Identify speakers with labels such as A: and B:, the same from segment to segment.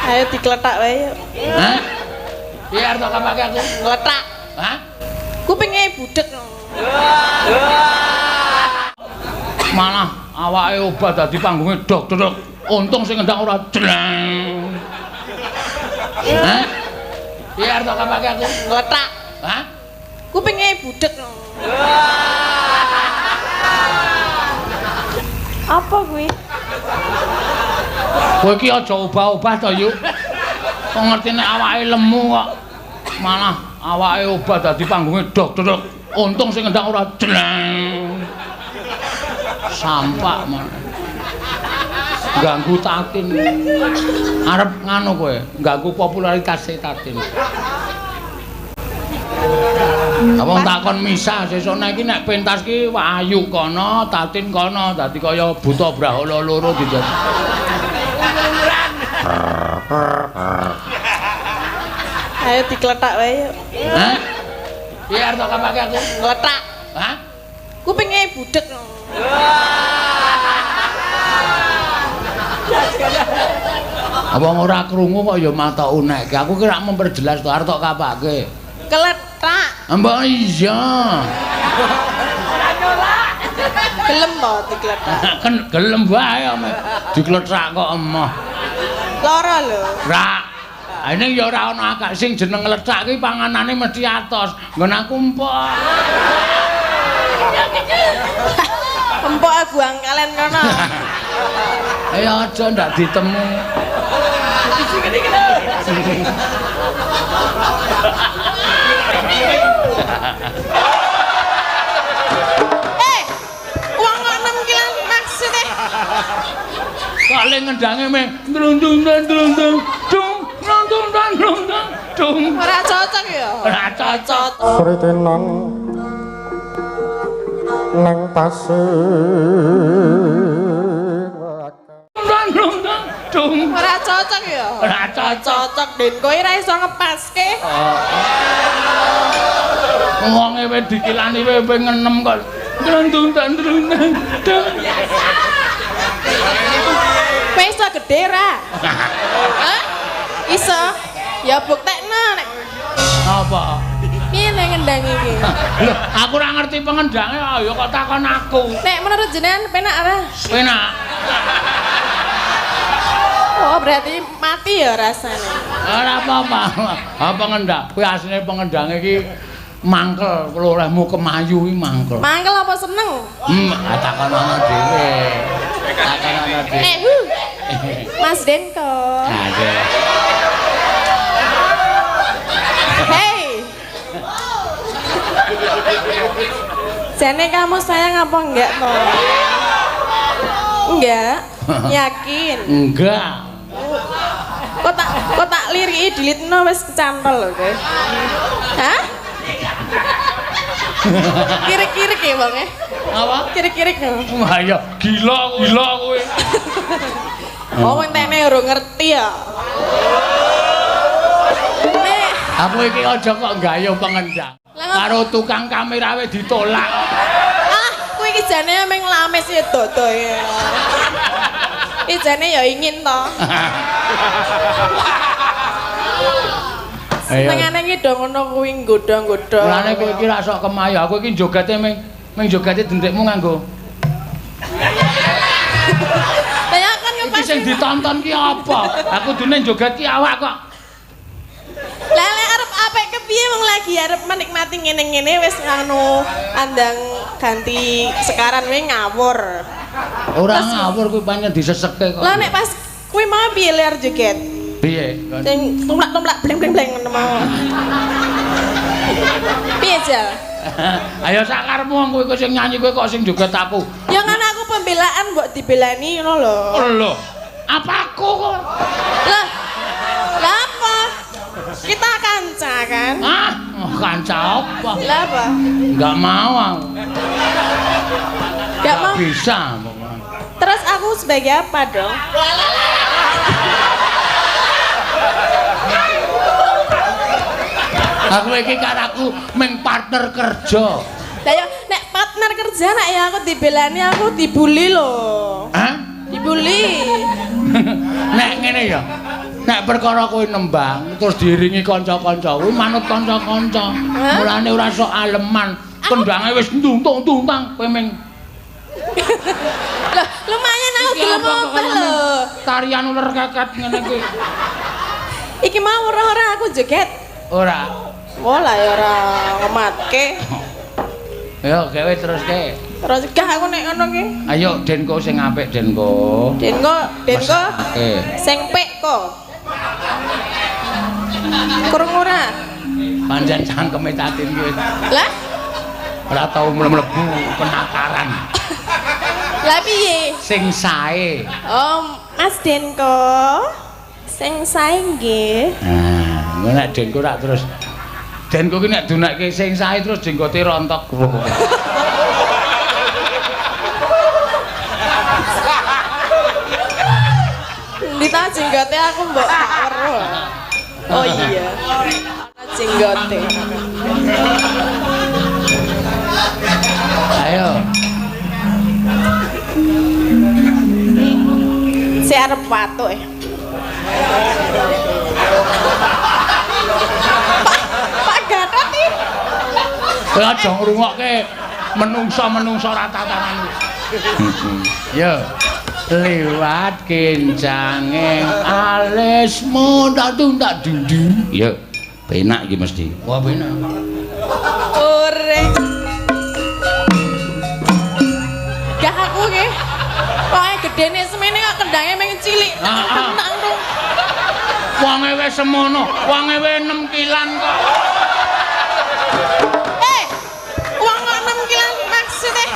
A: Ayo dikletak wae yuk.
B: Hah? Piye arep tok kapake aku?
A: Ngletak.
B: Hah?
A: Kupinge budek.
B: Malah awake obah dadi panggunge dok dok. Untung sing ngendang ora jleng. Hah? Piye arep tok kapake aku?
A: Ngletak.
B: Hah?
A: Kupinge budek. Apa kuwi?
B: Kowe iki aja obah-obah to, Yuk. Kok ngerti nek awake lemu kok. Malah awake obah dadi panggunge dok dok. Untung sing ngendang ora jleng. Sampak malah. Ganggu Tatin. Arep nganu kowe, ganggu popularitas Tatin. Wong takon misa sesuk nek iki nek pentas ki Ayu kono, Tatin kono, dadi kaya buta brahala loro dijad.
A: Ayo dikletak wae yuk.
B: Hah? Piye arep tok kapake aku?
A: Ngletak.
B: Hah?
A: Kupinge budek.
B: Wong ora krungu kok ya mata unekke. Aku ki rak memperjelas to arep tok kapake.
A: Kletak.
B: Mbok iya.
A: Gelem to dikletak.
B: Kan gelem wae ome. Dikletak kok emoh.
A: Lara lho.
B: Ra. Ning ya ora ana akak sing jeneng ngletak ki panganane mesti atos. Nggon aku empok.
A: Empok buang kalen kono.
B: Eh aja ndak ditemu.
A: Eh, wong kok 6 kilo maksudnya?
B: Kok le ngendange meh ndrundung ndrundung dung ndrundung ndrundung dung.
A: Ora cocok ya.
B: Ora cocok.
C: Sritenan nang pasir.
B: Ndrundung dung.
A: Ora cocok ya.
B: Ora cocok.
A: Cocok Den kowe ora iso ngepaske.
B: Wonge wis dikilani wis ngenem kok. Ndrundung ndrundung dung.
A: Kowe iso gedhe ra? Hah? Iso. Ya buktekno nek
B: apa?
A: Piye nek ngendang iki?
B: Lho, aku ora ngerti pengendange ya kok takon aku.
A: Nek menurut jenengan penak ora?
B: Penak.
A: Oh, berarti mati ya rasane.
B: Ora apa-apa. Ha pengendang, kuwi asline pengendange iki mangkel, olehmu kemayu iki mangkel.
A: Mangkel apa seneng?
B: Takon ana dhewe. Takon ana dhewe.
A: Mas Denko.
B: Aduh.
A: Hey. Jane kamu sayang apa enggak toh? Enggak. Yakin?
B: Enggak.
A: Kok tak liriki dilitno wis kecantol lho kowe. Hah? Kirik-kirik ya wonge.
B: Apa?
A: Kirik-kirik.
B: Wah ya gila gila kowe.
A: Oh wong tene ora ngerti ya. Nek
B: aku iki aja kok gayuh pengendang. Karo tukang kamera we ditolak.
A: Ah, kuwi iki jane meng lamis ya dodo ya. Iki jane ya ingin to. Senengane iki do ngono kuwi nggodha-nggodha.
B: Mulane kowe iki ra sok kemayu. Aku iki jogete meng jogete dendekmu nganggo.
A: Lah ya kan
B: iki sing ditonton ki apa? Aku kudune joget ki awak kok.
A: Lah lek arep apik kepiye wong lagi arep menikmati ngene-ngene wis nganu andang ganti sekaran we ngawur.
B: Ora ngawur kuwi pancen diseseke kok.
A: Lah nek pas kuwi mau piye ler joget?
B: Piye?
A: Sing tumlak-tumlak bleng-bleng-bleng ngono mau. Piye jal?
B: Ayo sakarepmu wong kowe sing nyanyi kowe kok sing joget aku.
A: Ya kan aku pembelaan mbok dibelani ngono lho.
B: Lho, apa aku kok?
A: Lah. Lah apa? Kita kanca kan?
B: Ah, kanca apa?
A: Lah apa?
B: Enggak mau aku.
A: Enggak mau.
B: Bisa.
A: Terus aku sebagai apa dong?
B: Aku iki karo aku meng partner kerja.
A: Lah ya nek partner kerja nek ya aku dibelani aku dibully lho.
B: Hah?
A: Dibully.
B: Nek ngene ya. Nek perkara kowe nembang terus diiringi kanca-kanca kuwi manut kanca-kanca. Mulane ora sok aleman. Kendange wis nduntung-ndungtang kowe ming
A: Loh, lumayan aku gelem obah lho.
B: Tarian uler keket ngene iki.
A: Iki mau ora aku joget.
B: Ora.
A: Wah lah ya ora ngematke.
B: Ayo gawe teruske.
A: Terus gah aku nek ngono ki.
B: Ayo Denko sing apik Denko.
A: Denko, Denko.
B: Oke.
A: Sing pik kok. Kurang ora?
B: Pancen cangkeme Tatin ki wis.
A: Lah?
B: Ora tau mlebu penataran.
A: Lah piye?
B: Sing sae.
A: Oh, Mas Denko. Sing sae nggih.
B: Nah, ngono nek Denko rak terus Denko ki nek dunekke sing sae terus jenggote rontok.
A: Endi ta jenggote aku mbok gak weruh. Oh iya. Ana jenggote.
B: Ayo.
A: Sik arep watuk. Pak Gatot iki.
B: Kowe aja ngrungokke menungsa-menungsa ora tatanan. Yo. Liwat kincanging alismu tak tuntak dundu. Yo. Penak iki mesti. Wah, penak.
A: Ore. Gah aku ki. Pokoke gedene semene kok kendange mung cilik. Tenang dong.
B: Wonge wis semono, wonge wis 6 kilan kok.
A: Eh, wong kok 6 kilan maksudnya?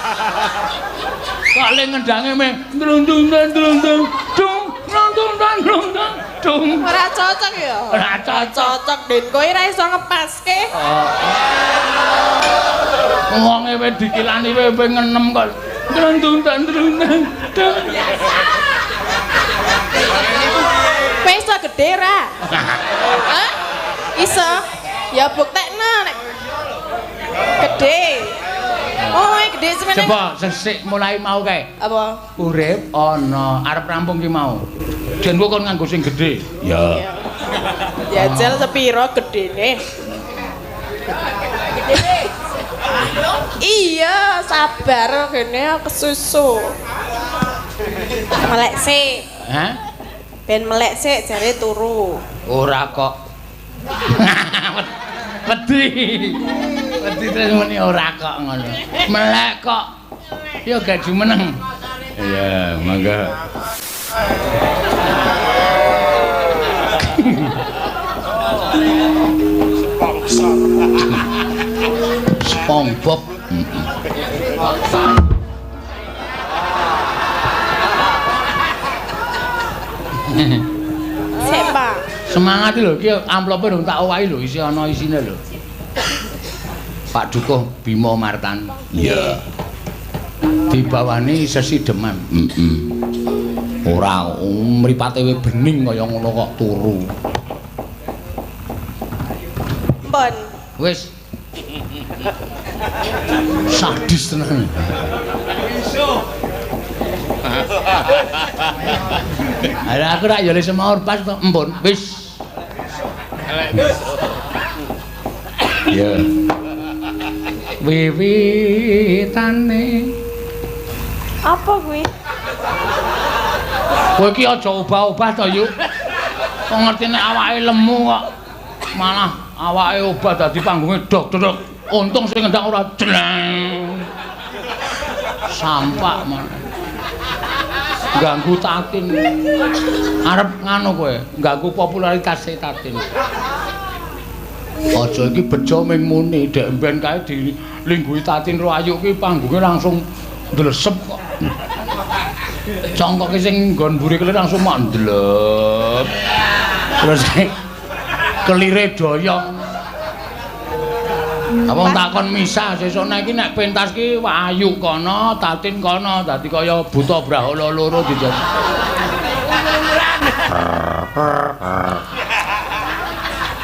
B: Kok le ngendange meh ndrundung ndrundung dung ndrundung ndrundung dung.
A: Ora cocok ya?
B: Ora cocok.
A: Cocok Den kowe ora iso ngepaske.
B: Wonge wis dikilani wis ping 6 kok. Ndrundung ndrundung dung.
A: Kowe iso gedhe ra? Hah? Iso? Ya buktekno nek gedhe. Oh, gedhe semene.
B: Coba sesik mulai mau kae.
A: Apa?
B: Urip ana, arep rampung ki mau. Den kok kon nganggo sing gedhe. Ya.
A: Jajal sepiro gedhene? Iya, sabar kene kesusu. Melek sik.
B: Hah?
A: Ben melek sik jare turu.
B: Ora kok. Wedi. Wedi terus muni ora kok ngono. Melek kok. Ya gak jumeneng. Iya, mangga. SpongeBob.
A: Sik, Pak.
B: Semangat lho iki amplope durung tak owahi lho, isi ana isine lho. Pak Dukuh Bima Martan. Iya. Dibawani sesideman. Heeh. Ora mripate we bening kaya ngono kok turu.
A: Pon.
B: Wis. Sadis tenan. Ala aku rak ya le semaur pas to, empun. Wis. Ya. Wiwitane.
A: Apa kuwi?
B: Kowe iki aja obah-obah to, Yuk. Kok ngerti nek awake lemu kok malah awake obah dadi panggunge dok-dok. Untung sing ngendang ora jleng. Sampak malah. Ganggu Tatin. Arep nganu kowe, ganggu popularitas Tatin. Aja iki bejo ming muni, dek mben kae dilingguhi Tatin ro Ayu ki panggunge langsung ndlesep kok. Congkoke sing nggon mburi kelir langsung mak ndlep. Terus kelire doyong. Apa wong takon misah sesuk nek iki nek pentas ki Ayu kono, Tatin kono, dadi kaya buta brahala loro dijaj.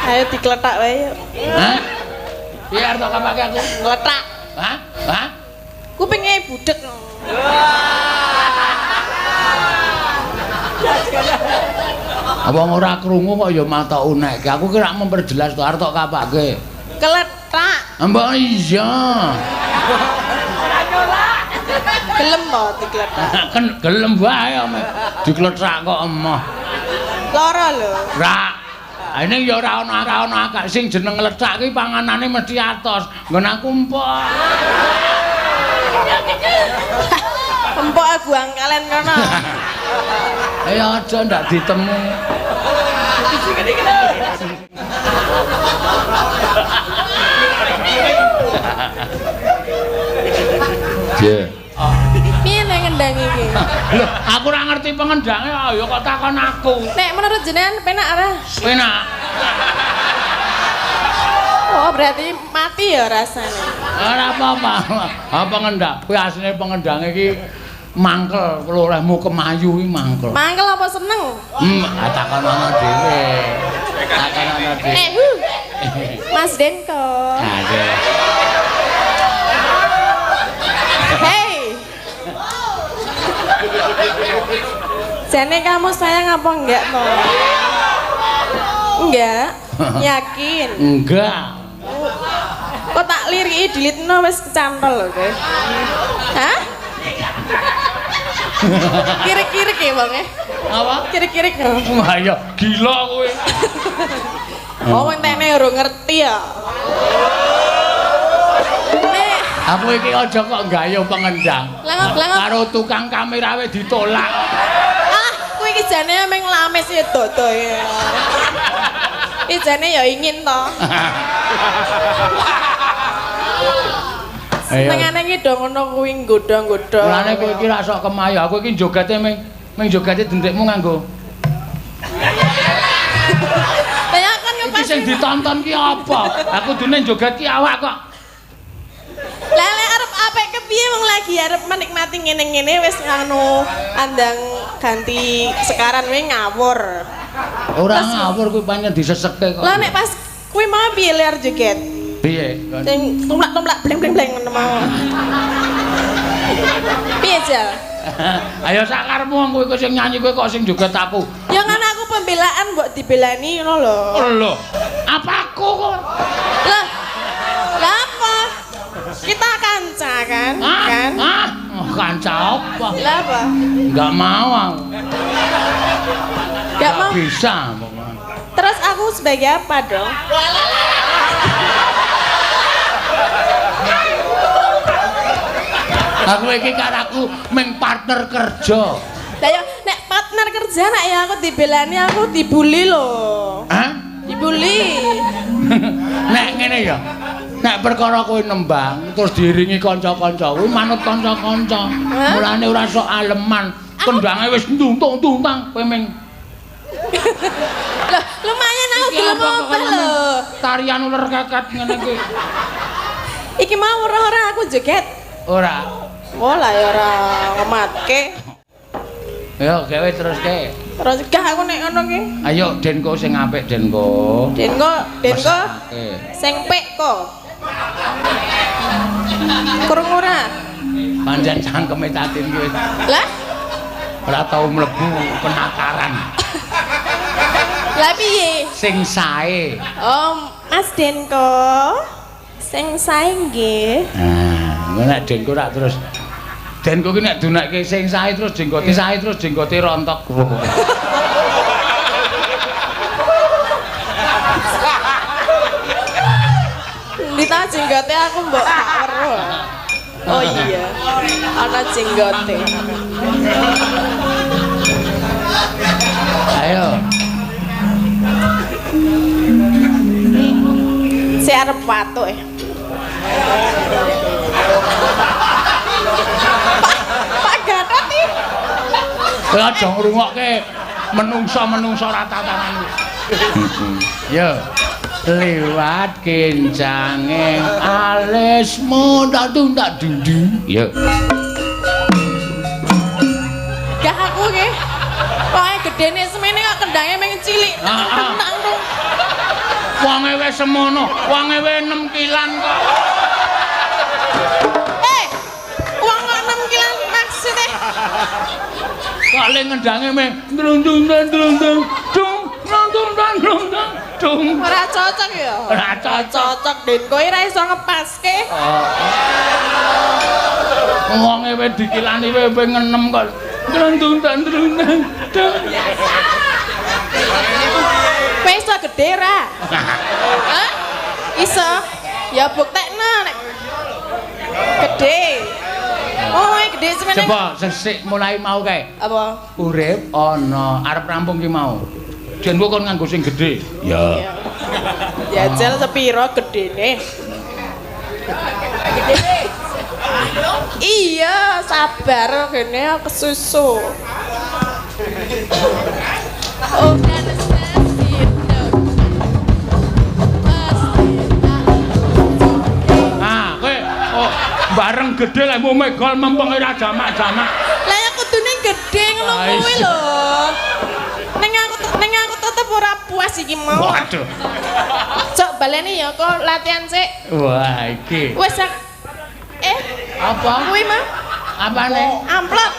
A: Ayo dikletak wae yuk.
B: Hah? Piye arep tak kapake aku?
A: Ngletak.
B: Hah? Hah?
A: Kupinge budek.
B: Wong ora krungu kok ya matok unekke. Aku ki rak memperjelas to arep tok kapake.
A: Klethak.
B: Mbok iya.
A: Gelem to diklethak.
B: Kan gelem wae ome. Diklethak kok emoh.
A: Lara lho.
B: Ra. Ini ya ora ana akak sing jeneng klethak ki panganane mesti atos. Nggon aku empok.
A: Empok buang kalen kono.
B: Ayo aja ndak ditemu. Piye?
A: Piye nek ngendang iki?
B: Lho, aku ora ngerti pengendange ya kok takon aku.
A: Nek menurut jenengan penak ora?
B: Penak.
A: Oh, berarti mati ya rasane.
B: Ora apa-apa. Ha pengendang, kuwi asline pengendange iki mangkel, olehmu kemayu iki mangkel.
A: Mangkel apa seneng?
B: Takon ana dhewe. Takon ana dhewe.
A: Mas Denko. Hey. Jane kamu sayang apa enggak toh? Enggak. Yakin?
B: Enggak.
A: Kok tak liriki dilitno wis kecantol lho kowe. Hah? Kirik-kirik ya bang ya?
B: Apa?
A: Kirik-kirik.
B: Wah ya gila kowe.
A: Oh wong tene ora ngerti ya. Nek
B: aku iki aja kok gayuh pengendang. Karo tukang kamera we ditolak.
A: Ah, kowe iki jane meng lamis ya dodo ya. Iki jane ya ingin to. Senengane iki do ngono kuwi nggodha-nggodha.
B: Mulane kowe iki ra sok kemayu. Aku iki jogete meng jogete dendekmu nganggo.
A: Lah ya kan
B: iki sing ditonton ki apa? Aku dene joget ki awak kok.
A: Lah lek arep apik kepiye wong lagi arep menikmati ngene-ngene wis nganu andang ganti sekaran we ngawur.
B: Ora ngawur kuwi pancen diseseke kok.
A: Lah nek pas kuwi mau piye ler joget?
B: Piye?
A: Sing tumlak-tumlak bleng-bleng-bleng ngono mau. Piye jal?
B: Ayo sakarepmu kowe sing nyanyi kowe kok sing joget aku.
A: Ya kan aku pembelaan mbok dibelani ngono lho.
B: Lho, apa aku kok?
A: Lah. Lah apa? Kita kanca kan? Kan?
B: Ah, kanca apa?
A: Lah apa?
B: Enggak mau aku.
A: Enggak mau.
B: Bisa.
A: Terus aku sebagai apa dong?
B: Aku iki karo aku meng partner kerja.
A: Lah ya nek partner kerja nek ya aku dibelani aku dibully lho.
B: Hah?
A: Dibully.
B: Nek ngene ya. Nek perkara kowe nembang terus diiringi kanca-kanca kuwi manut kanca-kanca. Mulane ora sok aleman. Kendange wis ntuntung-tuntang kowe meng.
A: Loh, lumayan aku gelem apa lho.
B: Tarian ular keket ngene iki.
A: Iki mau ora-ora aku joget.
B: Ora.
A: Wah lah ya ora ngematke.
B: Ayo gawe teruske.
A: Terus gah aku nek ngono ki.
B: Ayo Denko sing apik Denko.
A: Denko, Denko. Sing pik kok. Krungu ora?
B: Pancen cangkeme Tatin ki wis.
A: Lah?
B: Ora tau mlebu penataran.
A: Lah piye?
B: Sing sae.
A: Oh, Mas Denko. Sing sae nggih.
B: Nah, nek Denko rak terus Denko ki nek dunekke sing sae terus jenggote sae terus jenggote rontok.
A: Ndi ta jenggote aku mbok gak weruh. Oh iya. Ana jenggote.
B: Ayo.
A: Sik arep watuk e. Pak Gatot iki.
B: Kowe aja ngrungokke menungsa-menungsa ora tatanan. Yo. Liwat kencange alismu tak tuntak dundu. Yo.
A: Gah aku ki. Pokoke gedene semene kok kendange mung cilik. Tentang tung.
B: Wonge wis semono, wonge wis 6 kilan kok.
A: Wong kok 6 kilan maksudnya?
B: Kok le ngendange mung ndrung ndrung ndrung ndrung dung dung dang dung dang dung.
A: Ora cocok ya.
B: Ora cocok.
A: Cocok Den kowe ora iso ngepaske.
B: Wonge wis dikilani kowe ngenem kok. Dung dang dung dang.
A: Kowe iso gedhe ra? Hah? Iso. Ya buktekno nek gedhe. Oh, gedhe semene.
B: Coba sesik mulai mau kae.
A: Apa?
B: Urip ana arep rampung ki mau. Jen kowe kon nganggo sing gedhe. Ya.
A: Jajal sepiro gedene? Gedene. Iya, sabar kene kesusu. Oh,
B: ah, kowe oh, bareng gedhe lek megol mempeng ora jamak-jamak.
A: Lah ya kudune gedhe ngono kuwi lho. Ning aku tetep ora puas iki mau.
B: Waduh.
A: Cok baleni ya kok latihan sik.
B: Wah, iki.
A: Wis
B: apa?
A: Kuwi mah.
B: Apane?
A: Amplop.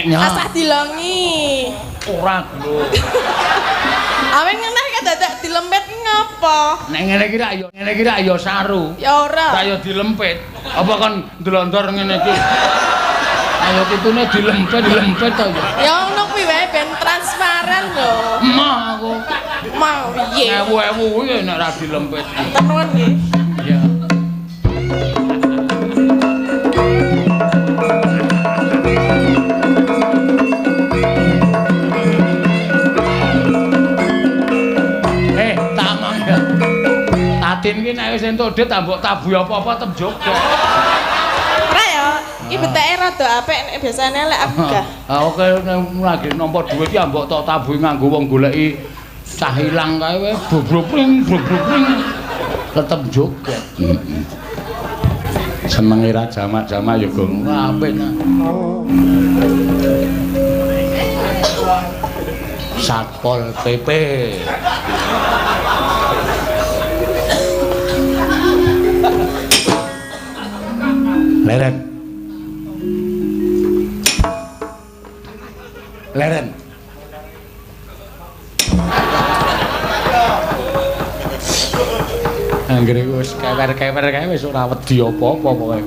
A: Asah dilongi.
B: Ora lho.
A: Awen ngeneh kok dadak dilempit ngopo?
B: Nek ngene iki rak ya, ngene iki rak ya saru.
A: Ya ora.
B: Rak ya dilempit. Apa kon ndlondor ngene iki? Ayo kutune dilempit, dilempit to ya.
A: Ya ngono kuwi wae ben transparan lho.
B: Emoh aku.
A: Mau piye?
B: Ewu-ewu kuwi nek ora dilempit.
A: Tenan nggih.
B: Iya. Tatin ki nek wis entuk dhuwit mbok tabuhi apa-apa tetep joget.
A: Ora ya, iki beteke rada apik nek biasane lek aku gah.
B: Ha oke lagi nampa dhuwit ki mbok tok tabuhi nganggo wong goleki cah ilang kae wae brubring brubring tetep joget. Heeh. Senenge ra jamak-jamak ya Gong. Apik nah. Satpol PP. Leren. Leren. Anggere wis kewer-kewer kae wis ora wedi apa-apa pokoke.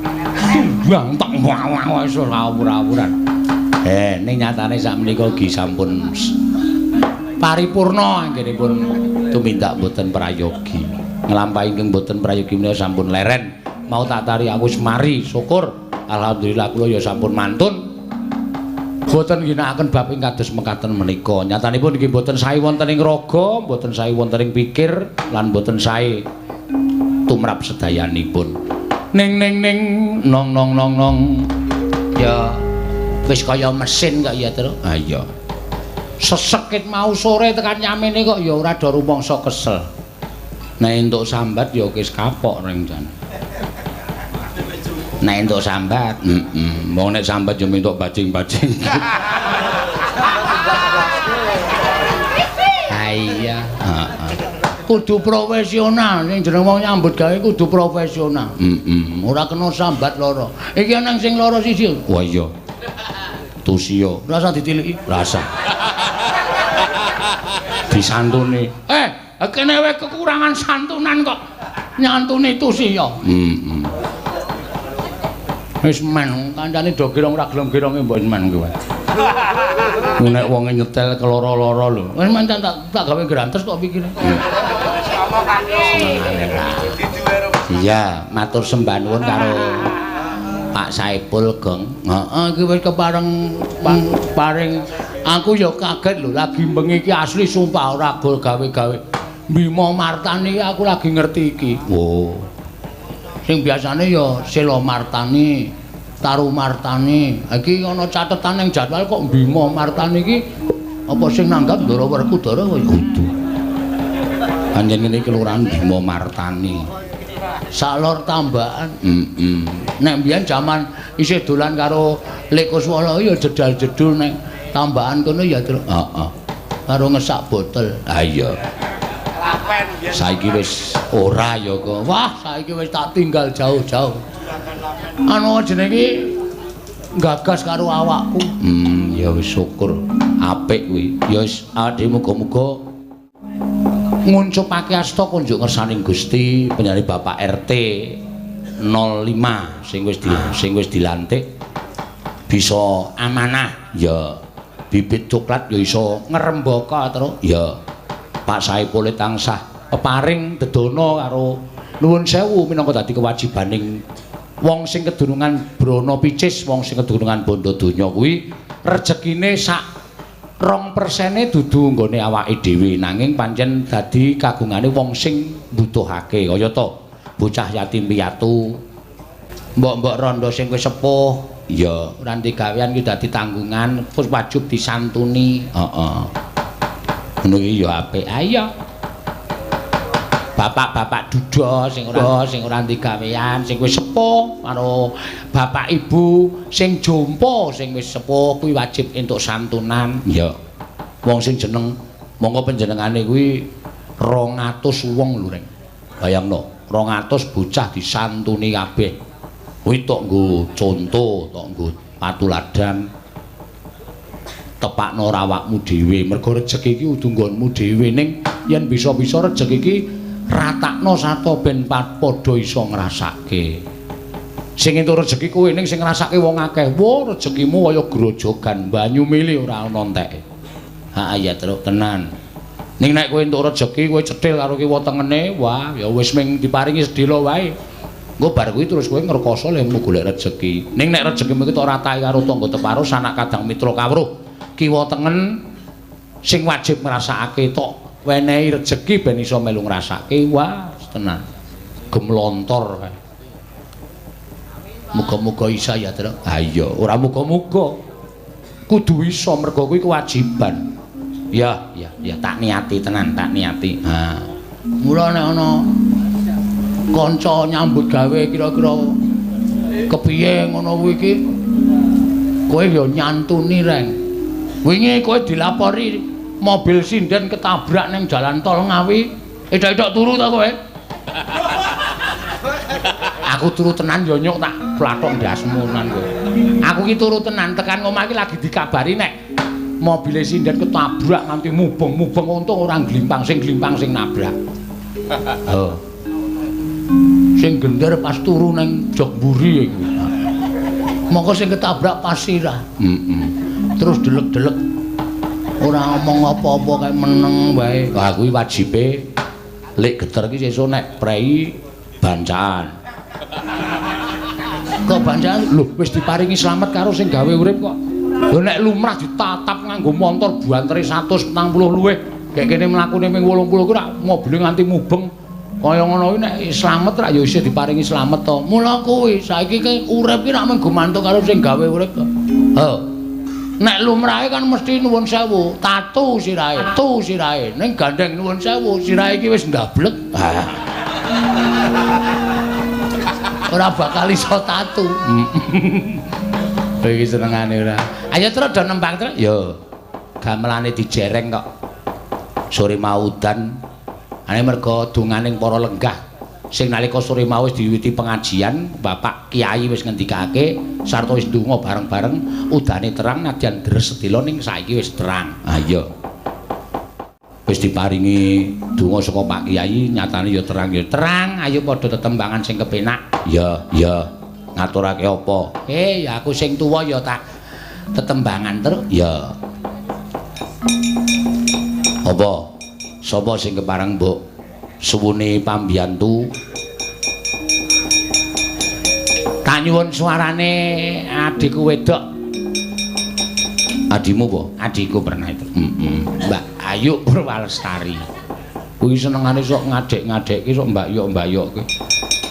B: Bang tak wah wis ora awur-awuran. Ning nyatane sakmenika ugi sampun paripurna anggenipun tumindak boten prayogi. Nglampahi ingkang boten prayogi menika sampun leren. Mau tak tari aku wis mari, syukur. Alhamdulillah kula ya sampun mantun. Boten ngginakaken bab ing kados mekaten menika. Nyatanipun nggih boten sae wonten ing raga, boten sae wonten ing pikir, lan boten sae tumrap sedayanipun. Ning ning ning nong nong nong nong. Ya wis kaya mesin kok ya, Tru. Ha iya. Sesekit mau sore tekan nyamene kok ya ora do rumangsa kesel. Nek entuk sambat ya wis kapok reng jan. Nek entuk sambat, heeh. Wong nek sambat yo entuk bajing-bajing. Ha iya, heeh. Kudu profesional, sing jeneng wong nyambut gawe kudu profesional. Heeh, ora kena sambat lara. Iki ana sing lara siji. Wah iya. Tusiya, rasa ditiliki, rasa. Disantuni. Kene wae kekurangan santunan kok nyantuni tusiya. Heeh. Wis men, kancane do girong ora gelem gironge mbok men kuwi. Nek wonge nyetel keloro-loro lho. Wis men tak gawe grantes kok pikire. Iya, matur sembah nuwun karo Pak Saipul Gong. Heeh, iki wis kepareng paring aku ya kaget lho lagi bengi iki asli sumpah ora gol gawe-gawe. Bima Martani aku lagi ngerti iki. Oh. Sing biasane ya Selo Martani, Taru Martani. Iki ana catetan ning jadwal kok Bima Martani iki apa sing nanggap Ndara Werkudara kaya kudu. Pancen ngene iki kelurahan Bima Martani. Salor Tambakan. Heeh. Nek mbiyen jaman isih dolan karo Lek Kuswala ya jedal-jedul ning Tambakan kono ya heeh. Karo ngesak botol. Ha iya. Saiki wis ora ya kok. Wah, saiki wis tak tinggal jauh-jauh. Anu jenenge iki Gagas karo awakku. Ya wis syukur. Apik kuwi. Ya wis awake muga-muga nguncupake asta kunjuk ngersaning Gusti penyanyi Bapak RT 05 sing wis dilantik bisa amanah ya bibit coklat ya iso ngrembaka terus ya Pak Saipul tansah peparing dedana karo nuwun sewu minangka dadi kewajibaning wong sing kedunungan brana picis, wong sing kedunungan bondo donya kuwi rejekine sak 2% dudu nggone awake dhewe nanging pancen dadi kagungane wong sing mbutuhake kaya to bocah yatim piatu, mbok-mbok rondo sing wis sepuh ya ora ndek gawean ki dadi tanggungan terus wajib disantuni. Heeh. Ngono iki ya apik. Ayo. Bapak-bapak duda sing ora ndek gawean, sing wis sepuh karo bapak ibu sing jompo sing wis sepuh kuwi wajib entuk santunan. Ya. Wong sing jeneng monggo panjenengane kuwi 200 wong lho Reng. Bayangno, 200 bocah disantuni kabeh. Kuwi tok nggo conto, tok nggo patuladan. Tepakno awakmu dhewe, mergo rejeki iki kudu nggonmu dhewe ning yen bisa-bisa rejeki iki ratakno sarta ben padha iso ngrasake. Sing entuk rejeki kowe ning sing ngrasake wong akeh. Wo rejekimu kaya grojogan banyu mili ora ana enteke. Ha iya truk tenan. Ning nek kowe entuk rejeki kowe cethil karo kiwa tengene, wah ya wis ming diparingi sedhela wae. Engko bar kuwi terus kowe ngrekoso lehmu golek rejeki. Ning nek rejekimu iki tok ratake karo tangga teparo sanak kadang mitra kawruh. Kiwa tengen sing wajib ngrasakake tok wenehi rejeki ben iso melu ngrasake. Wah tenan gemlontor kae. Muga-muga isa ya Truk. Ha iya, ora muga-muga. Kudu iso mergo kuwi kewajiban. Ya, ya, ya tak niati tenan, tak niati. Ha. Mula nek ana kanca nyambut gawe kira-kira kepiye ngono kuwi iki kowe ya nyantuni Reng. Wingi kowe dilapori mobil sinden ketabrak ning jalan tol Ngawi, edak-edak turu ta kowe? Aku turu tenan ya nyuk tak plathok ndasmu tenan kowe. Aku ki turu tenan tekan omah iki lagi dikabari nek mobile sinden ketabrak nganti mubeng-mubeng, untung ora glimpang, sing glimpang sing nabrak. Oh. Sing gender pas turu ning jok mburi iku. Mongko sing ketabrak pas sirah. Heeh. Terus delek-delek ora ngomong apa-apa kae meneng wae. Wah kuwi wajibe lek geter iki sesuk nek prei bancaan. Kok bancaan? Lho wis diparingi slamet karo sing gawe urip kok. Lho nek lumrah ditatap nganggo montor bantere 140 luwih. Gek kene mlakune ping 80 kuwi rak mobile nganti mubeng. Kaya ngono kuwi nek slamet rak ya isih diparingi slamet to. Mula kuwi saiki ki urip ki rak mung gumantung karo sing gawe urip to. Ho. Nek lumrahe kan mesti nuwun sewu, tatu sirahe, tu sirahe. Ning gandeng nuwun sewu, sirahe iki wis ndablek. Ora bakal iso tatu. Iki senengane ora. Ayo terus do nembang terus. Yo. Gamelane dijereng kok. Sore mau udan. Ane mergo donganing para lenggah sing nalika sore mau wis diwiwiti pengajian, Bapak Kiai wis ngendikake sarta wis ndonga bareng-bareng, udane terang nadyan deres sedhela ning saiki wis terang. Ha iya. Wis diparingi donga saka Pak Kiai, nyatane ya terang ya terang, ayo padha tetembangan sing kepenak. Ya, ya. Ngaturake apa? Ya aku sing tuwa ya tak tetembangan terus. Ya. Apa? Sapa sing kepareng mbok suwune pambiyantu? Tak nyuwun suarane adikku wedok. Adimu apa? Adikku pernah itu. Heeh. Mbak Ayu Purwalestari. Kuwi senengane sok ngadek-ngadekke sok mbak yok-mbak yok kuwi.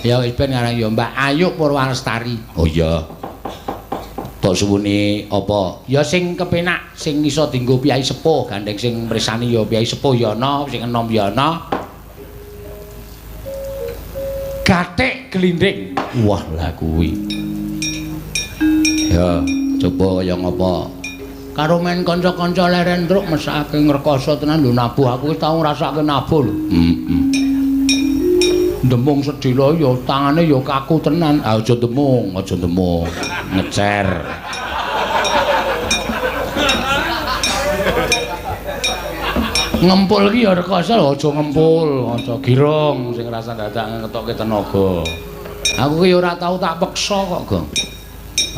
B: Ya wis ben aran ya Mbak Ayu Purwalestari. Oh iya. Tok suwune apa? Ya sing kepenak, sing iso dienggo piyai sepuh, gandeng sing mresani ya piyai sepuh ya ana, sing enom ya ana. Gathik glindhing. Wah, lah kuwi. Ya, coba kaya ngapa? Karo men kanca-kanca leren truk mesake ngrekoso tenan lho nabuh. Aku wis tau ngrasake nabuh lho. Heeh. Demung sedhela ya tangane ya kaku tenan. Ah aja demung, aja demung. Ngecer. Ngempul ki ya rekoso aja ngempul, aja girong sing rasa dadak ngetokke tenaga. Aku ki ya ora tau tak peksa kok, Gong.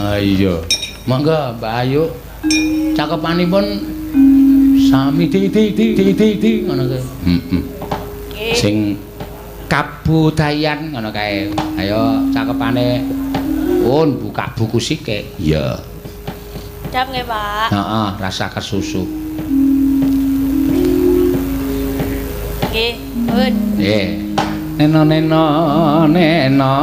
B: Ah iya. Monggo Mbak Ayu. Cakepanipun sami di di di di di di ngono kae. Heeh. Sing kabudayan ngono kae. Ayo cakepane pun buka buku sike. Iya.
D: Siap nggih, Pak.
B: Heeh, rasa kesusu.
D: Nggih, pun.
B: Nggih. Neno neno neno.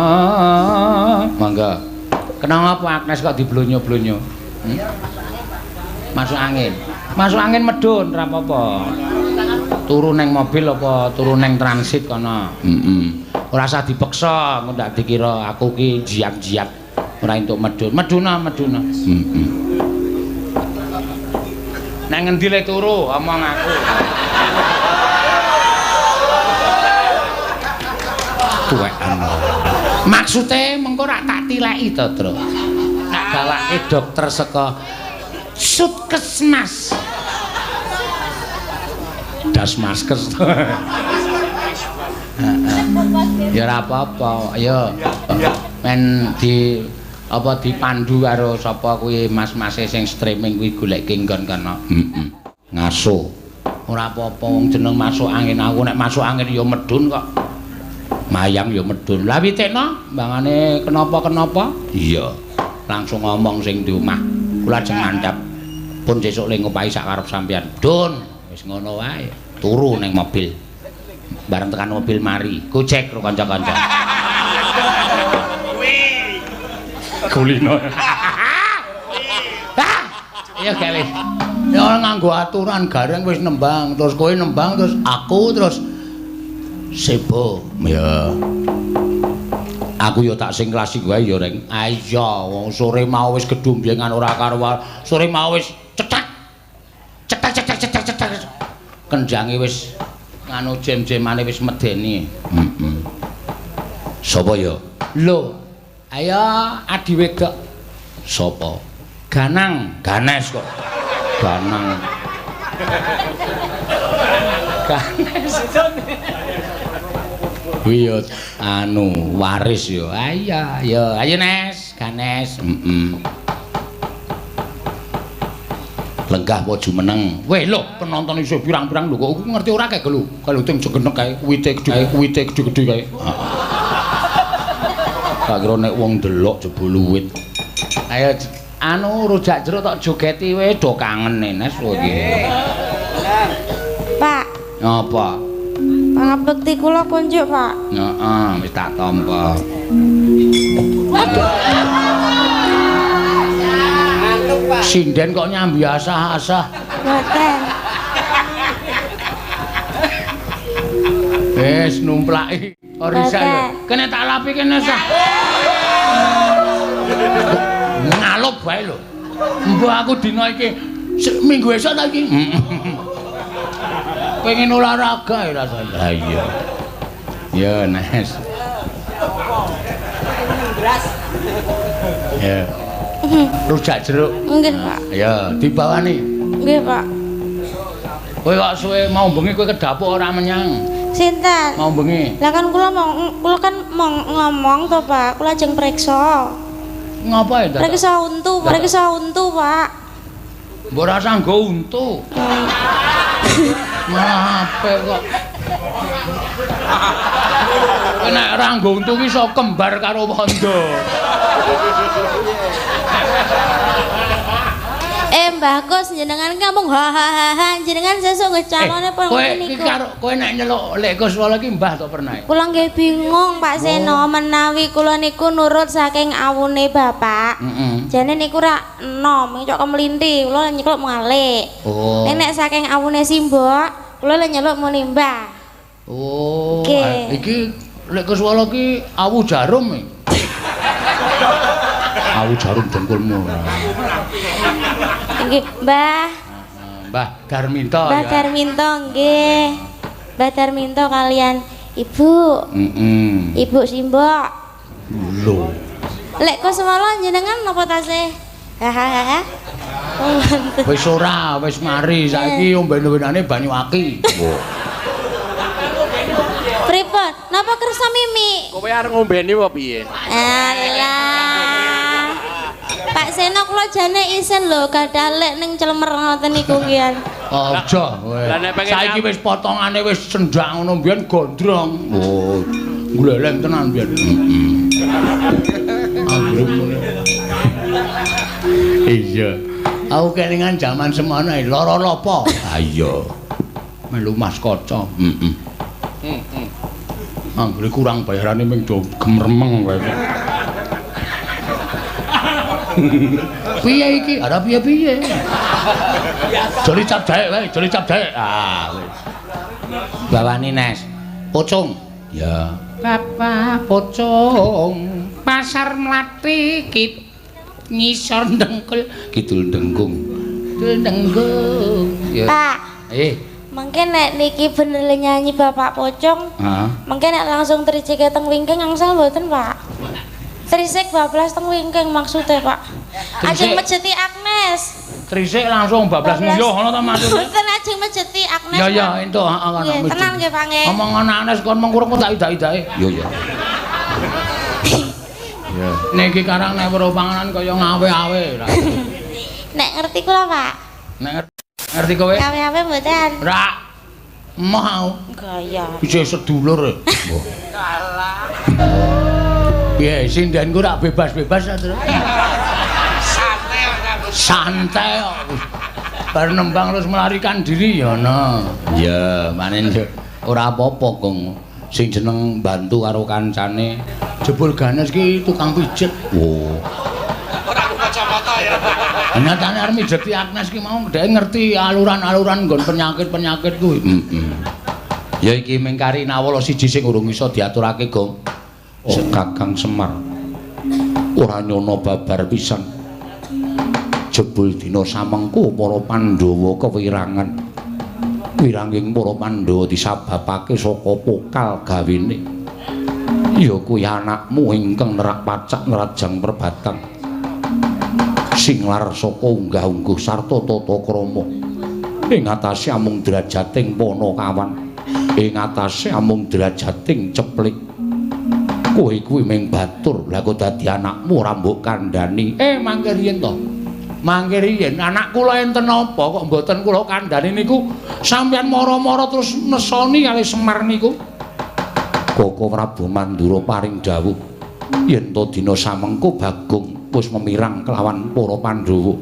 B: Monggo. Kenapa apa Agnes kok diblonyo-blonyo? Hmm? Masuk angin. Masuk angin medun ora apa-apa. Turu neng mobil apa turu neng transit kono. Heeh. Ora usah dipeksa, engko ndak dikira aku ki jiat-jiat ora entuk medun. Meduna, meduna. Heeh. Nang ngendi le turu omong aku. Tuwekan. Maksude mengko rak tak tileki to, Tru. Tak gawake dokter saka Sutkesmas. Das maskes. Ya ora apa-apa, ya. Men di apa dipandu karo sapa kuwi mas-mase sing streaming kuwi goleke nggon kono. Heeh. Ngaso. Ora apa-apa wong jeneng masuk angin, aku nek masuk angin ya medun kok. Mayang ya medun. Lah witekno mbangane kenapa-kenapa? Iya. Langsung ngomong sing di omah. Kula ajeng ngandhap. Pun sesuk le ngopahi sak karep sampean. Dun, wis ngono wae. Turu ning mobil. Bareng tekan mobil mari, gojek karo kanca-kanca. Kulino. Iya gak wis. Ya nganggo aturan gareng wis nembang, terus kowe nembang terus aku terus sebo. Ya. Aku ya tak sing klasik wae ya, Reng. Ah iya, wong sore mau wis gedhombengan ora karuan. Sore mau wis cetak. Cetak cetak cetak cetak. Kenjange wis nganu jem-jemane wis medeni. Heeh. Sapa ya? Lho, ayo adi wedok. Sapa? Ganang, Ganes kok. Ganang. Ganes. Kuwi ya anu waris ya. Ayo, ya, ayo Nes, Ganes. Heeh. Lenggah apa jumeneng? Weh lho, penonton iso pirang-pirang lho kok aku ngerti ora kae lho. Kalau ting jegenek kae, wite gedhe kae, wite gedhe-gedhe kae. Tak kira nek wong ndelok jebul wit. Ayo anu rujak jeruk tok jogeti wae do kangen Nes kowe iki.
A: Pak.
B: Apa?
A: Pangabekti kula kunjuk, Pak.
B: Heeh, wis tak tampa. Sinden kok nyambi asah-asah.
A: Mboten.
B: Wis numplaki. Ora iso. Kene tak lapi kene sah. Ngalup wae lho. Mbok aku dina iki minggu esuk ta iki. Pengen olahraga ya rasane. Ha iya. Ya Nes. Ya. Rujak jeruk.
A: Nggih, Pak.
B: Ya, dibawani.
A: Nggih, Pak.
B: Kowe kok suwe mau bengi kowe kedapuk ora menyang.
A: Sinten?
B: Mau bengi.
A: Lah kan kula mau kula kan mau ngomong to, Pak. Kula ajeng preksa.
B: Ngapa ya, Dadak?
A: Preksa untu, preksa untu, Pak.
B: Mbok ora usah nggo untu. Malah apik kok. Nek ora nggo untu ki iso kembar karo wondo.
A: Mbah Kus jenengan ngomong ha ha ha ha jenengan sesuk nggih calone pun
B: kowe iki karo kowe nek nyeluk Lek Kuswala iki mbah to pernah?
A: Kula nggih bingung Pak Seno menawi kula niku nurut saking awune bapak. Jane niku rak enom cok kemlinthi kula nyeluk malik.
B: Oh.
A: Nek saking awune simbok kula nyeluk muni mbah.
B: Oh, iki Lek Kuswala iki awu jarum iki. Awu jarum dengkulmu.
A: Nggih, Mbah.
B: Mbah Darminto.
A: Mbah Darminto nggih. Mbah Darminto kalian Ibu.
B: Heeh.
A: Ibu Simbok.
B: Lho.
A: Lek koswara jenengan napa tasih? Hahaha.
B: Wis ora, wis mari saiki omben-ombenane banyu aki.
A: Pripun? Napa kersa mimi?
E: Kowe arep ngombeni apa piye?
A: Alah. Pak Seno kula jane isen lho gadah lek ning clemer ngoten niku kian.
B: Aja kowe. Saiki wis potongane wis cendhak ngono mbiyen gondrong. Oh, gleleng tenan mbiyen. Heeh. Iya. Aku kelingan jaman semono lara lapa? Ha iya. Melu Mas Kaca. Heeh. Heeh. Anggere kurang bayarane ming do gemremeng kowe. Piye iki? Ora piye-piye. Joli cap jahe wae, joli cap jahe. Ah. Bawani Nes. Pocong. Ya. Bapak pocong pasar mlati kit ngisor dengkul kidul dengkung. Kidul dengkung. Ya.
A: Pak.
B: Eh.
A: Mungkin nek niki bener nyanyi Bapak Pocong.
B: Heeh.
A: Mungkin nek langsung tricike teng wingking angsal mboten, Pak. Trisik bablas teng wingking maksudnya, Pak. Ajeng mejeti Agnes.
B: Trisik langsung bablas nguyuh ngono ta maksudnya?
A: Mboten ajeng mejeti Agnes.
B: Ya ya entuk heeh kono.
A: Tenan nggih, Pak nggih.
B: Omongan Agnes kon mengkurung tak idak-idake. Iya iya. Iya. Niki karang nek weruh panganan kaya ngawe-awe.
A: Nek ngerti kula, Pak.
B: Nek ngerti kowe?
A: Ngawe-awe mboten.
B: Ora. Emoh aku.
A: Gaya.
B: Isih sedulur.
E: Alah.
B: Piye sindenku rak bebas-bebas ta, Tru?
E: Santai kok.
B: Santai kok. Bar nembang terus melarikan diri ya ana. Ya, manen ora apa-apa, Gong. Sing jeneng bantu karo kancane. Jebul Ganes ki tukang pijet. Oh.
E: Ora nggo kacamata ya.
B: Nyatane arep mijeti Agnes ki mau dhek ngerti aluran-aluran nggon penyakit-penyakit kuwi. Heeh. Ya iki mung kari nawala siji sing urung iso diaturake, Gong. Oh, Kakang Semar ora nyono babar pisan. Jebul dina samengko para Pandhawa kewirangan. Wiranging para Pandhawa disababake saka pokal gawene. Ya kuwi anakmu ingkang nerak pacak nerajang perbatang. Sing lar saka unggah-ungguh sarta tata krama. Ing atase amung drajating Panakawan. Ing atase amung drajating ceplik. Kowe kuwi mung batur, lha kok dadi anakmu ora mbok kandhani. Mangke riyen to. Mangke riyen anak kula enten apa kok mboten kula kandhani niku sampeyan mara-mara terus nesoni kali Semar niku. Koko Prabu Mandura paring dawuh yen to dina samengko Bagong wis memirang kelawan para Pandhawa.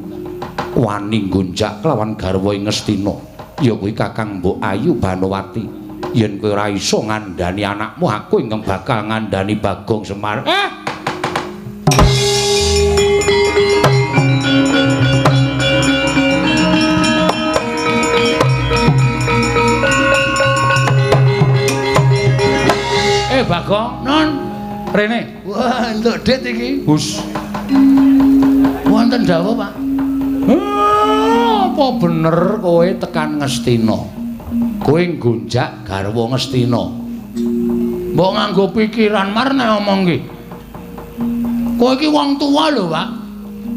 B: Wani nggonjak kelawan garwa ing Ngastina. Ya kuwi Kakang Mbok Ayu Banowati. Yen kowe ora iso ngandhani anakmu, aku ingkang bakal ngandhani Bagong Semar. Bagong, non rene. Wah, entuk dit iki. Hus. Wonten dawuh, Pak. Apa bener kowe tekan Ngastina? Kowe nggonjak garwa Ngastina. Mbok nganggo pikiran mar nek omong ki. Kowe iki wong tuwa lho, Pak.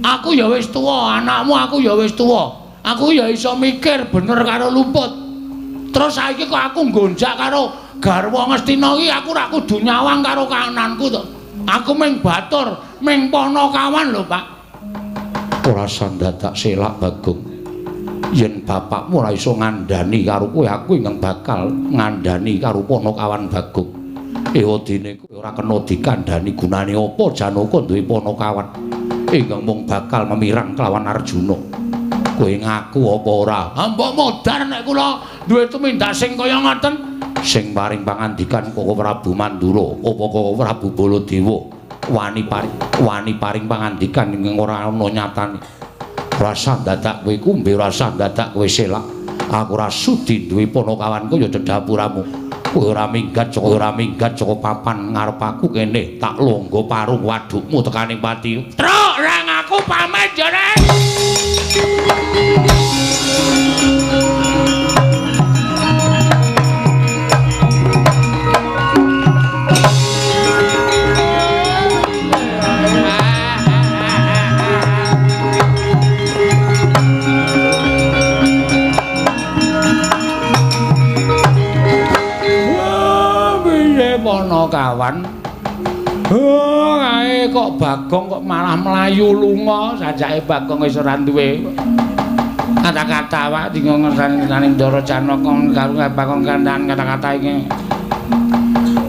B: Aku ya wis tuwa, anakmu aku ya wis tuwa. Aku ya iso mikir bener karo luput. Terus saiki kok aku nggonjak karo garwa Ngastina iki aku ora kudu nyawang karo kananku to. Aku mung batur, mung panakawan lho, Pak. Ora sandadak selak Bagong. Yen bapakmu ora iso ngandhani karo kowe, aku ingkang bakal ngandhani karo panakawan Bagong. Ewadene kowe ora kena dikandhani gunane apa Janaka duwe panakawan ingkang mung bakal memirang kelawan Arjuna. Kowe ngaku apa ora? Mbok modar nek kula duwe tumindak sing kaya ngoten. Sing paring pangandikan Koko Prabu Mandura apa Koko Prabu Baladewa wani paring pangandikan ingkang ora ana nyatane. Rasa dadak kowe kumbe, rasa dadak kowe selak. Aku ora sudi duwe panakawan kaya dedapuramu. Kowe ora minggat saka papan ngarep aku kene tak longgo parung wadukmu tekaning pati. Truk rang aku pamit ya, Rek. Panakawan. Oh, kae kok Bagong kok malah mlayu lunga, sajake Bagong wis ora duwe kata-kata wak dinggo ngersani Ndara Janaka karo Bagong kandhan kata-kata iki.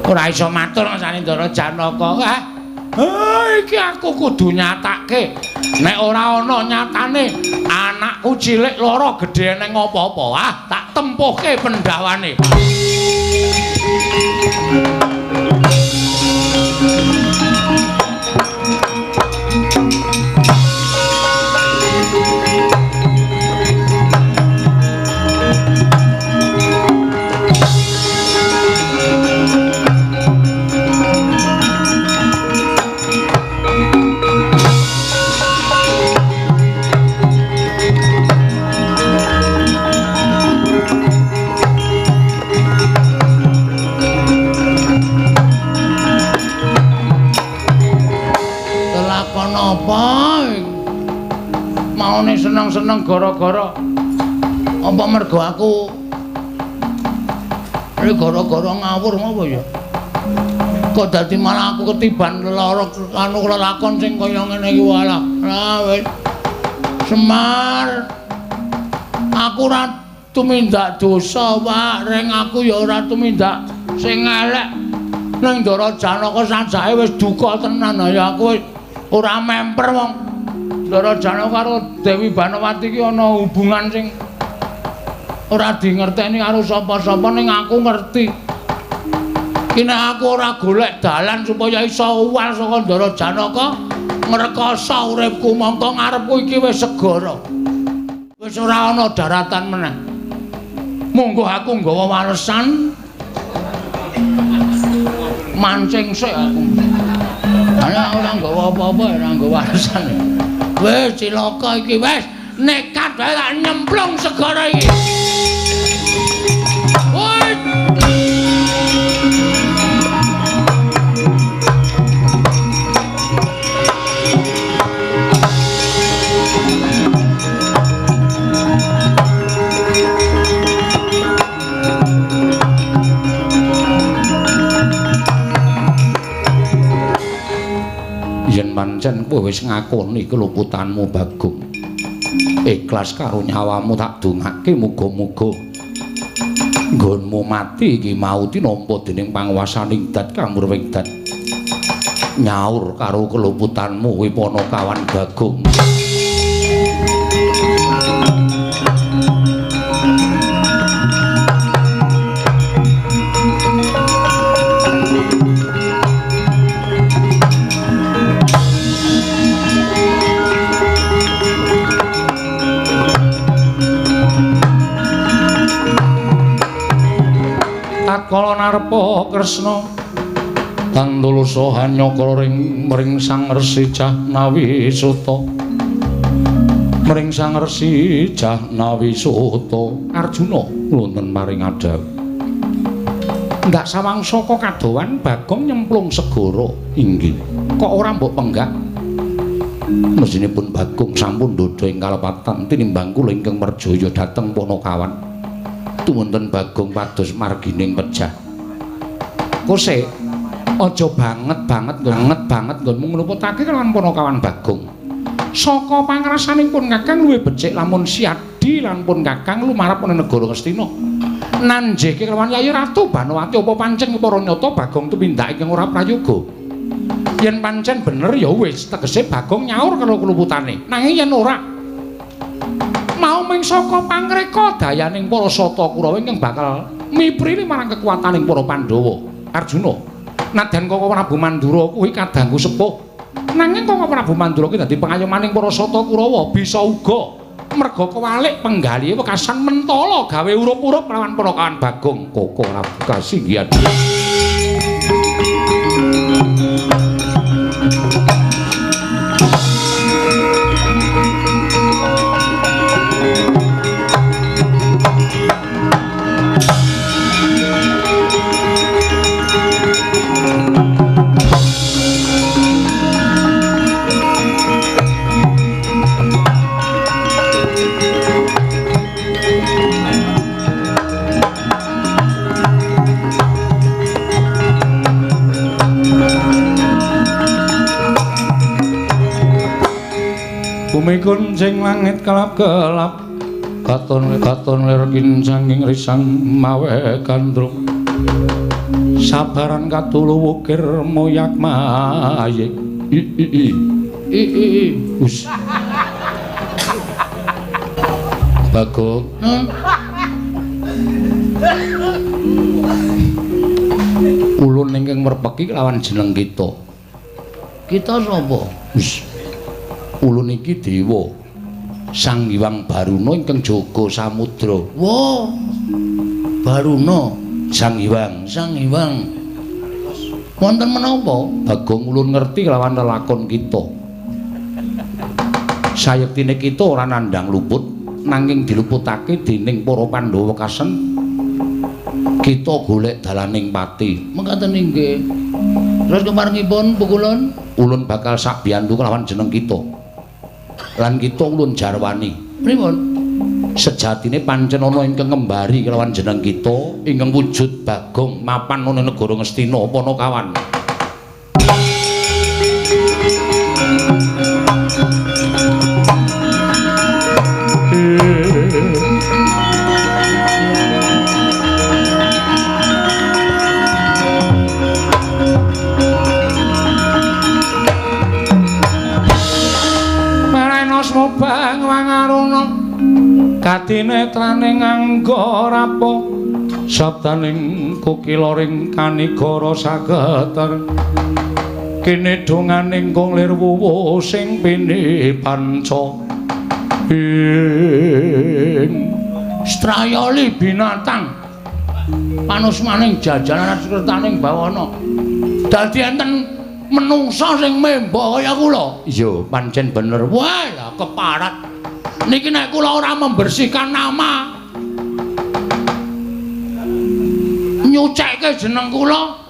B: Ora iso matur ngersani Ndara Janaka. Ah, iki aku kudu nyatake. Nek ora ana nyatane anakku cilik lara gedhe neng apa-apa, ah tak tempuhke pendawane. Apa maune seneng-seneng gara-gara apa mergo aku iki gara-gara ngawur apa ya kok dadi malah aku ketiban lara anu lelakon sing kaya ngene iki walah. Lah wis Semar aku ora tumindak dosa Pak, ring aku ya ora tumindak sing elek ning Ndara Janaka sajake wis duka tenan ya aku wis ora memper wong Ndara Janaka karo Dewi Banowati iki ana hubungan sing ora dingerteni karo sapa-sapa ning aku ngerti. Ki nek aku ora golek dalan supaya iso uwal saka Ndara Janaka ngrekoso uripku mongko ngarepku iki wis segara. Wis ora ana daratan meneh. Monggo aku nggawa walesan mancing sik aku. Ana ora nggawa apa-apa, ora nggawa warisan. Wis cilaka iki wis, nekat wae tak nyemplung segara iki. Woi. Yen pancen kowe wis ngakoni keluputanmu Bagong, ikhlas karo nyawamu tak dongake muga-muga nggonmu mati iki mau tinampa dening panguwasaning dat kamurwing dat nyaur karo keluputanmu kuwi Panakawan Bagong. Tatkala narpa Kresna tandulusa hanyakra ring mring Sang Resi Jahnawi Suta. Mring Sang Resi Jahnawi Suta Arjuna wonten maring adhawuh. Ndak sawang saka kadowan Bagong nyemplung segara. Inggih. Kok ora mbok penggak? Mesinipun Bagong sampun ndodha ing kalepatan tinimbang kula ingkang merjaya dhateng Panakawan. Tumunten Bagong pados margining pejah. Kose aja banget banget banget banget nggonmu ngluputake kelawan Panakawan Bagong. Saka pangrasaning pun Kakang luwih becik lamun siadi lan pun Kakang lumarep ana negara Ngastina. Nanjeke kelawan Yayi Ratu Banowati apa pancen para nyata Bagong tumindak ingkang ora prayoga. Yen pancen bener ya wis tegese Bagong nyaur karo kluputane. Nanging yen ora mau ming saka pangreka dayaning para sata Kurawa ingkang bakal miprili marang kekuataning para Pandhawa. Arjuna, nadyan Koko Prabu Mandura kuwi kadangku sepuh. Nanging Koko Prabu Mandura kuwi dadi pengayomaning para sata Kurawa bisa uga merga kewalik penggalihe wekasan mentala gawe urup-urup lawan Panakawan Bagong. Koko Prabu kasinggihan.
C: Dikuncing langit kelap-kelap katon katon lir kincanging risang mawe gandrung sabaran katulu wukir moyak mayik i i i i i i us Bagong ulun ingkang merpeki lawan jeneng kita. Kita sapa? Wis. Ulun iki dewa Sang Hyang Baruna ingkang jaga samudra. Wah. Baruna Sang Hyang, Sang Hyang. Wonten menapa? Bagong ulun ngerti lawan lelakon kita. Sayektine kita ora nandhang luput, nanging diluputake dening para Pandhawa kasen. Kita golek dalaning pati. Mekaten inggih. Terus keparengipun pukulun, ulun bakal sakbiyantu kelawan jeneng kita. Lan kita ulun jarwani. Pripun? Sejatine pancen ana ingkang ngembari kelawan jeneng kita ingkang wujud Bagong mapan ana negara Ngastina Panakawan. Mubang wangaruna kadinetraning angga rapa sabdaning kukilaring kanigara sageter kene donganing kung lir wuwu sing pinipanca ing strayoli binatang panusmaning jajanan sertaning bawana dadi enten menungsa sing memba kaya kula. Iya, pancen bener. Wah, lah keparat. Niki nek kula ora membersihkan nama, nyucekke jeneng kula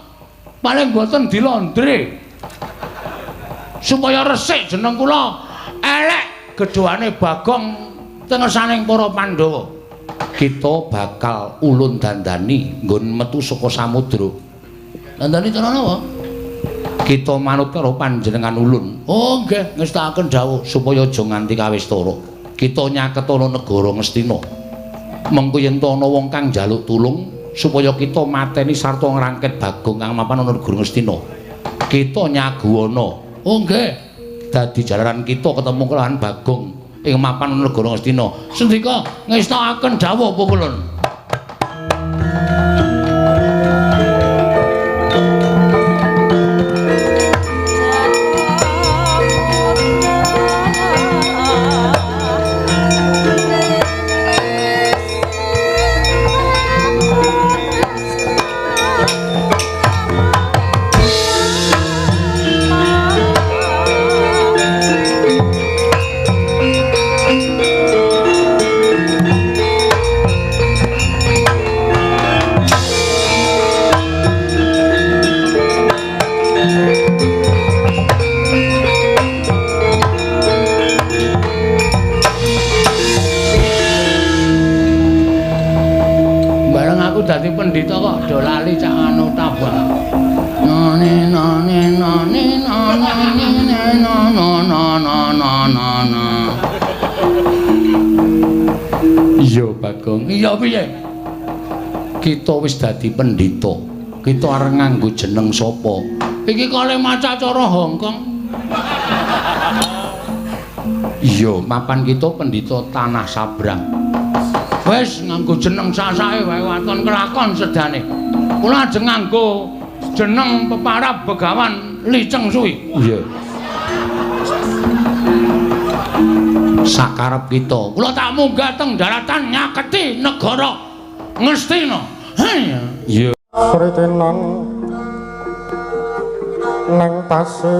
C: paling boten dilondre. Supaya resik jeneng kula, elek gedhoane Bagong tengesaning para Pandhawa. Kita bakal ulun dandani nggon metu saka samudra. Dandani cara napa? Kita manut karo panjenengan ulun. Oh nggih, ngestakaken dawuh supaya aja nganti kawistara. Kita nyaketana negara Ngastina. Mengko yen to ana wong kang njaluk tulung supaya kita mateni sarta ngrangket Bagong kang mapan ana negara Ngastina. Kita nyaguwana. Oh nggih. Dadi jalaran kita ketemu kelawan Bagong ing mapan ana negara Ngastina. Sendika ngestakaken dawuh pukulun. Dadi pendhita kok do lali cak anu tabah. Nane nane nane nane nane nane nane. Iya Bagong. Iya piye? Kita wis dadi pendhita. Kita arep nganggo jeneng sapa? Iki kale maca cara Hongkong. Iya, mapan kita pendhita tanah sabrang. Wis nganggo jeneng sasake wae waton kelakon sedane. Kula ajeng nganggo jeneng peparab Begawan Li Cheng Sui. Iya. Sakarep kita, kula tak munggah teng daratan nyaketi negara Ngastina. Iya. Sritinan nang pasir